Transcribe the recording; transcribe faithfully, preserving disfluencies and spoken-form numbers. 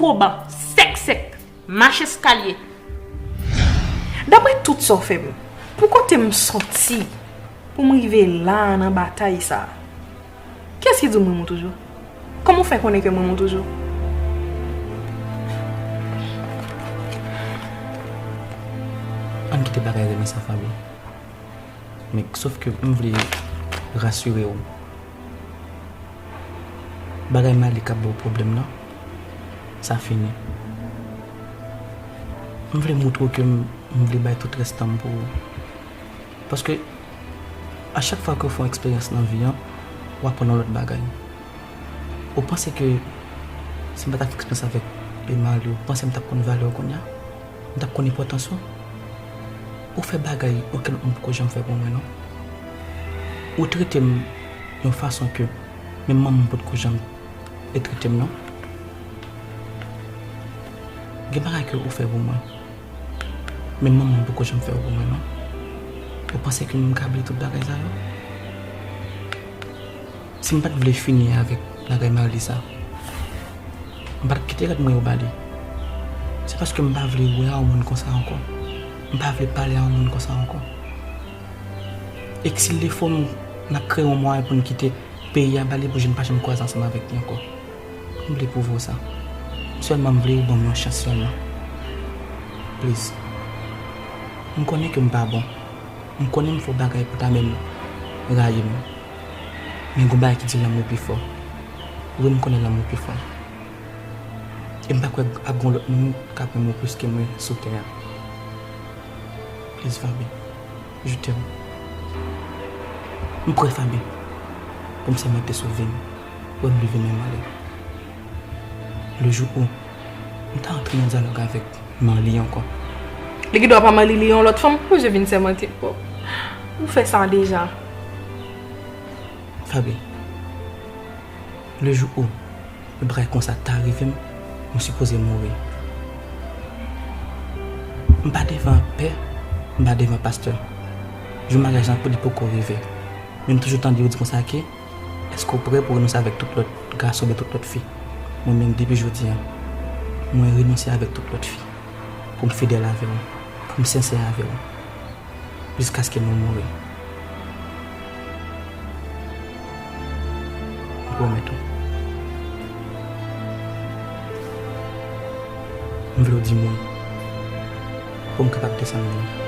Koban, sèk sèk, mache eskalye. Daprè tout sa w fè m, pou kote m sòti, pou m rive la a nan batay sa a, kiyès ki di w m renmen w toujou? Kòman w fè konnen ke m renmen w toujou? Ann kite bagay renmen sa, Faby. Men, sof ke m vle rasire w. Bagay Marly k ap ba w pwoblèm nan, sa fini. M vle moutre w ke m, m vle bay tout rès tan m pou ou. Paske, a chak fwa ke w fè yon eksperyans nan vi an, w aprann yon lòt bagay. Ou panse ke si m pa t ap fè eksperyans avèk Marly, ou panse m t ap konn valè w kounye a? M t ap konn enpòtans ou? Ou fè bagay okenn moun poko janm fè pou mwen, non. Ou trete m yon fason ke menm manman m potko janm trete m, non. Gen bagay ke ou fè pou mwen, menm manman m poko janm fè yo pou mwen, non. Ou panse ke m ka bliye tout bagay sa yo? Si m pa t vle fini avèk bagay Marly sa, m pa t ap kite rad mwen yo ba li. Se paske m pa vle wè a yon moun konsa ankò. M pa vle pale a yon moun konsa ankò. E k si l defo nou, n ap kreye yon mwayen pou n kite peyi a ba li pou je n pa janm kwaze ansanm avèk li ankò. M vle pwouve w sa. Sèlman m vle ou ban m yon chans sèlman. Please. M konnen ke m pa bon. M konnen m fè w bagay pou ta menm rayi m. Men gon bagay ki di lanmou pi fò. Wi, m konnen lanmou pi fò. E m pa kwè ap gon lòt moun k ap renmen w plis ke mwen sou tè a. Please, Faby. Je t'aime. M prè, Faby, pou m sèmante sou vi m. Wè m leve menm anlè. Le jour où m ta antre nan dyalòg avèk Marly ankò. Li gen dwa pa Marly, li yon lòt fanm, pou je vin sèmante. Bon, ou fè sa deja. Faby, le jour où yon bagay konsa ta rive m, mwen sipoze mouri. M pa devan pè, m pa devan pastè. Jou maryaj lan pou li poko rive. Men m toujou tande yo di konsa ke, èske w prè pou w renonse avèk tout lòt gason oubyen tout lòt fi? Mwen menm, depi jodi a, mwen renonse avèk tout lòt fi. Pou m fidèl avè w, pou m sensè avè w, jiskaske nou mouri. M pwomèt ou. M vle w di mo pou m kapab desann li.